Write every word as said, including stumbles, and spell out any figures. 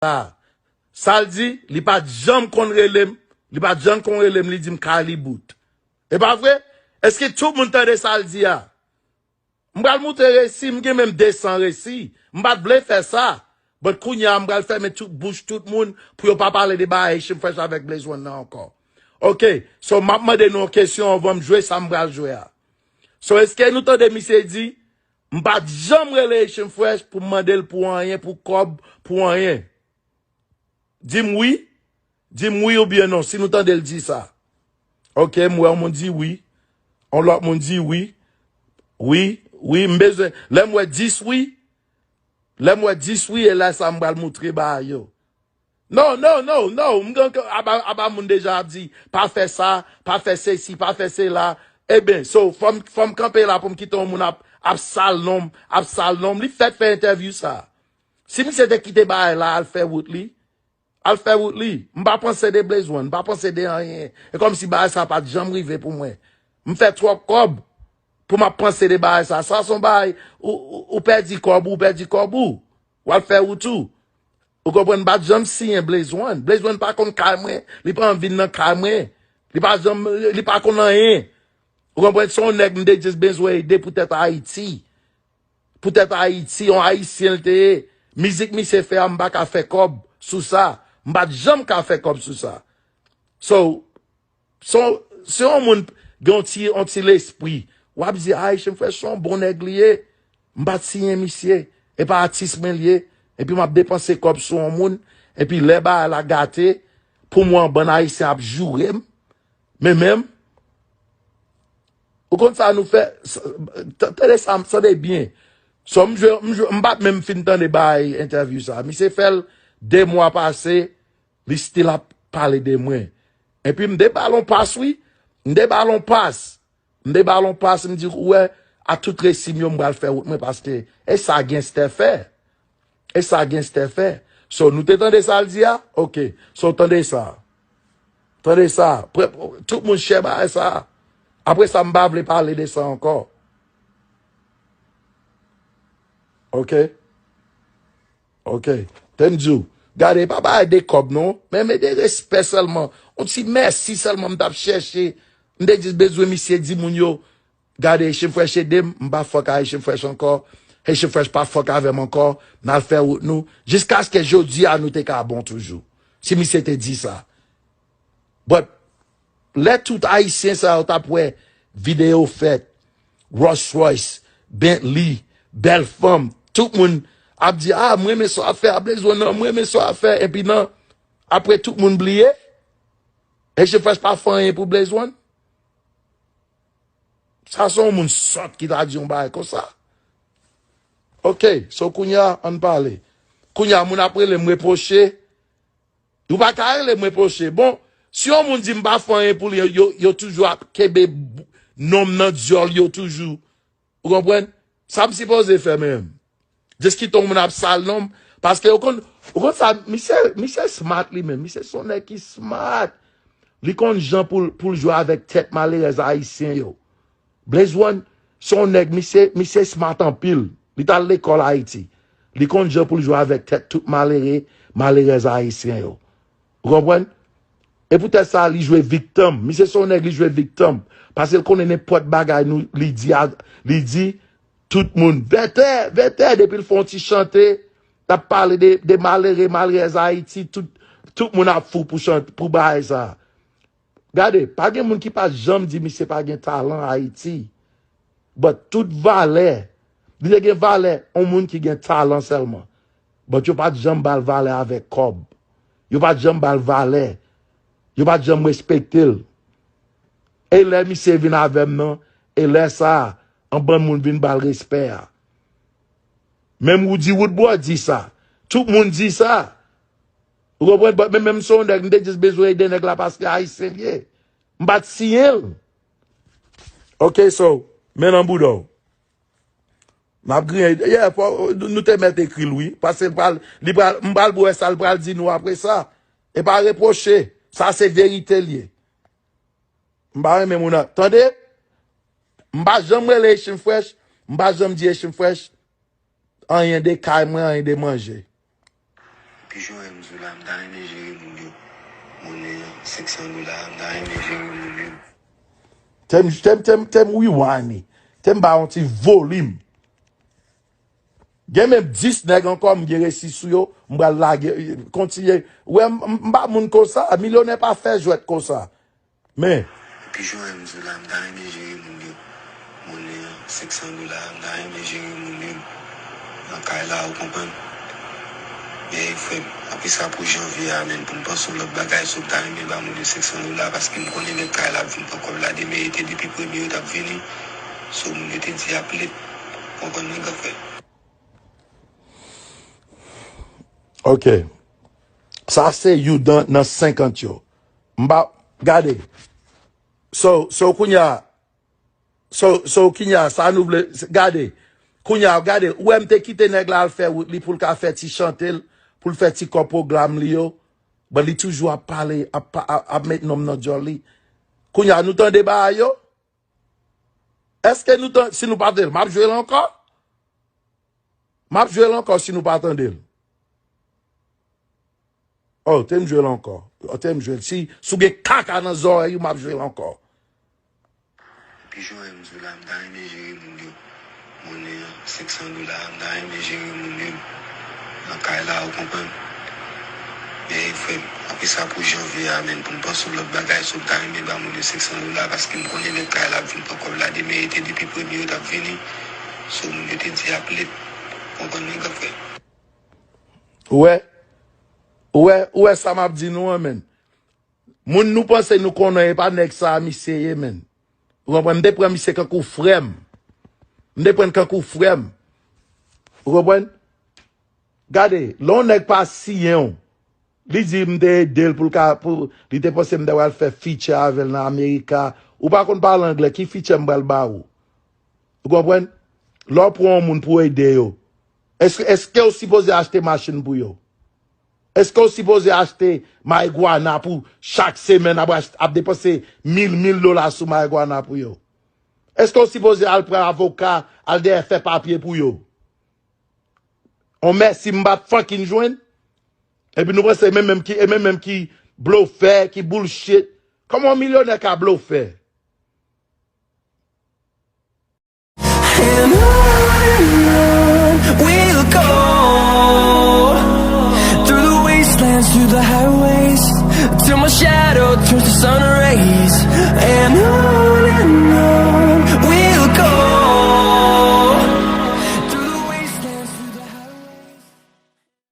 a. Sa l di, li pa t janm konn rele m, li pa t janm konn rele m, li di m Kalibout. E pa vre? Èske tout moun tande sa l di a? M pral montre resi, m gen menm de san resi. M pa t vle fè sa. But kounye a, m pral fèmen tout bouch tout moun pou yo pa pale de bagay Haitian Fresh avèk Blaze One nan ankò. Ok, so m ap mande nou yon kesyon anvan m jwe sa m pral jwe a. So èske nou tande misye di, m pa t janm rele Haitian Fresh pou m mande l pou anyen, pou kòb, pou anyen? Di m wi. Di m wi oubyen non, si nou tande l di sa. Ok, m wè yon moun di wi. Yon lòt moun di wi. Wi, wi, m bezwen. Lè m wè dis wi, lè m wè dis wi, e lè sa m pral moutre bagay yo. No, no, no, no, m gen aba, aba moun deja ap di, pa fè sa, pa fè sesi, pa fè sela. Eben, so, fò m, fò m kanpe la pou m kite yon moun ap, ap sal non m, ap sal non m. Li fèk fè entèvyou sa. Si misye te kite bagay la, al fè wout li, al fè wout li. M pa panse de Blaze One, m pa panse de anyen. E kòmsi bagay sa pa t janm rive pou mwen. M fè twòp kòb pou m ap panse de bagay sa. Sa se yon bagay, ou, ou, ou pèdi kòb ou, ou pèdi kòb ou. W al fè wout ou. Ou konprann, m pa t janm siyen Blaze One. Blaze One pa konn kay mwen, li pa janm vin nan kay mwen. Li pa janm, li pa konn anyen. Ou konprann, se yon nèg m te just bezwen ede poutèt Ayiti. Poutèt Ayiti, yon Ayisyen l te ye. Mizik misye fè a, m pa ka fè kòb sou sa. M pa t janm ka fè kòb sou sa. So, se yon, se yon moun gen yon ti, yon ti lespri. W ap di, Haitian Fresh se yon bon nèg li ye. M pa t siyen misye. E pa atis mwen li ye. Epi m ap depanse kòb sou yon moun. Epi lè bagay la gate, pou mwen, bann Ayisyen ap joure m. Men menm, ou konn sa nou fè, s-, t-, tande sa, tande byen. So, m jwe, m jwe, m pa t menm fin tande bay entèvyou sa. Misye fè l de mwa pase, li still ap pale de mwen. Epi m de ba l on pas, wi. M de ba l on pas. M de ba l on pas, m di, ou wè, a tout resi m yo, m pral fè wout mwen, paske e sa genstè fè. E sa genstè fè. So, nou te tande sa l di a? Ok. So, tande sa. Tande sa. Pre-, tout moun share bagay sa. Apre sa, m pa vle pale de sa ankò. Ok? Ok. Te m di w, gade, pa bagay de kòb non, men, men de respè sèlman. On ti mèsi sèlman m t ap chèche. M te jis bezwen misye di moun yo, gade, Haitian Fresh ede m, m pa fuck a Haitian Fresh ankò. Haitian Fresh pa fuck avè m ankò. N al fè wout nou. Jiskaske jodi a nou te ka bon toujou. Si misye te di sa. But, lè tout Ayisyen sa yo t ap wè videyo fèt, Rolls Royce, Bentley, bèl fanm, tout moun ap di, ah, mwen renmen sa w ap fè a, Blaze One nan, mwen renmen sa w ap fè, epi nan, apre tout moun bliye, Haitian Fresh pa fè anyen pou Blaze One. Sa se yon moun sòt ki ta di yon bagay konsa. Ok, so kounye a, ann pale. Kounye a, moun ap rele m repwoche. Ou pa ka rele m repwoche. Bon, si yon moun di m pa fè anyen pou li, yo, yo toujou ap kenbe non m nan dyòl yo toujou. Ou konprann? Sa m sipoze fè menm? Jis kite yon moun ap sal non m. Paske ou konn, ou konn sa, misye, misye smart li menm. Misye se yon nèg ki smart. Li konn jan pou l, pou l jwe avèk tèt malerèz ayisyen yo. Blaze One, se yon nèg, misye, misye smart anpil. Li t al lekòl Ayiti. Li konn jan pou l jwe avèk tèt tout malere, malerèz ayisyen yo. Ou konprann? E poutèt sa, li jwe viktim. Misye se yon nèg, li jwe viktim. Paske l konnen nenpòt bagay nou, li di, a, li di, tout moun, vètè, vètè, depi l fè yon ti chante, l ap pale de, de malere, malerèz Ayiti, tout, tout moun ap fou pou chante, pou bagay sa. Gade, pa gen moun ki pa janm di misye pa gen talan Ayiti. But tout valè, li te gen valè, yon moun ki gen talan sèlman. But yo pa t janm ba l valè avèk kòb. Yo pa t janm ba l valè. Yo pa t janm respekte l. E lè misye vin avè m nan, e lè sa a, yon bann moun vin ba l respè a. Menm Roody Woodboy di sa. Tout moun di sa. Ou konprann? But men menm se yon nèg, m te jis bezwen ede nèg la paske ayisyen l ye. M pa t siyen l. Ok, so, men nan bouda w. M ap griyen. Yeah, fò, nou te mèt ekri l, wi. Paske l pral, li pral, m pral wè sa l pral di nou apre sa. E pa repwoche. Sa se verite l ye. M pa renmen moun nan. Tande? M pa janm rele Haitian Fresh. M pa janm di Haitian Fresh anyen de kay mwen, anyen de manje. Joel, m sou la, m ta renmen jere moun yo. Monnen an, senk san dola, m ta renmen jere moun yo. Tem, tem, tem, tem rewind li. Tem ba yon ti volim. Gen menm dis nèg ankò, m gen resi sou yo, m pral lage, kontinye. Wè, m, m, m pa moun konsa, milyonè pa fè jwèt konsa. Men. Epi Joel, m sou la, m ta renmen jere moun yo. Monnen an, senk san dola, m ta renmen jere moun yo. Nan kay la, ou konprann? Men, frè m, apre sa pou janvye a, menn, pou m panse yon lòt bagay, so m ta renmen ba moun yo senk san dola, paske m konnen nèg kay la ap vin pran kòb la demen, e te depi premye yo t ap vini. So, moun yo te di ap let. Ou konprann, nèg ap fè. Ok. Sa se you dan nan senkant yo. M pa, gade. So, so, kounye a, so, so, kounye a, sa nou vle, gade. Kounye a, gade, ou wè m te kite nèg la al fè wout li pou l ka fè ti chante l, pou l fè ti kòb pwogram li yo. Bon, li toujou ap pale, ap, pa- ap, ap met nonm nan djòl li. Kounye a, nou tande bagay yo? Èske nou tan, si nou pa tande l, m ap jwe l ankò? M ap jwe l ankò si nou pa tande l. Oh, te m jwe l ankò. Oh, te m jwe l. Si, si w gen kaka nan zòrèy ou, m ap jwe l ankò. Epi Joel, m sou la, m ta renmen jere moun yo. Monnen an, senk san dola, m ta renmen jere moun yo. Nan kay la, ou konprann? Men, frè m, apre sa pou janvye a, menn, pou m panse yon lòt bagay, so m ta renmen ba moun yo senk san dola, paske m konnen nèg kay la ap vin pran kòb la demen, e te depi premye yo t ap vini. So, moun yo te di ap let. Ou konprann, nèg ap fè. Ou wè? Ou wè, ou wè sa m ap di nou an, menn? Moun nou panse nou konnen, e pa nèg sa a misye ye, menn. Ou konprann? M te pran misye kankou frè m. M te pran l kankou frè m. Ou konprann? Gade, lè yon nèg pa siyen w, li di m te ede l pou l ka, pou, li te panse m te pral fè feature avè l nan Amerika. Ou pa konn pale anglè, ki feature m pral ba ou? Ou konprann? Lè w pran yon moun pou ede yo, èske, èske w sipoze achte machin pou yo? Èske w sipoze achte marigwana pou chak semèn ap, ach- ap depanse mil, mil dola sou marigwana pou yo? Èske w sipoze al pran avoka, al dèyè fè papye pou yo? On mèsi m pa t fucking jwenn. Epi nou panse e menm menm ki, e menm menm ki blofè, ki bullshit. Kòman yon milyonè ka blofè?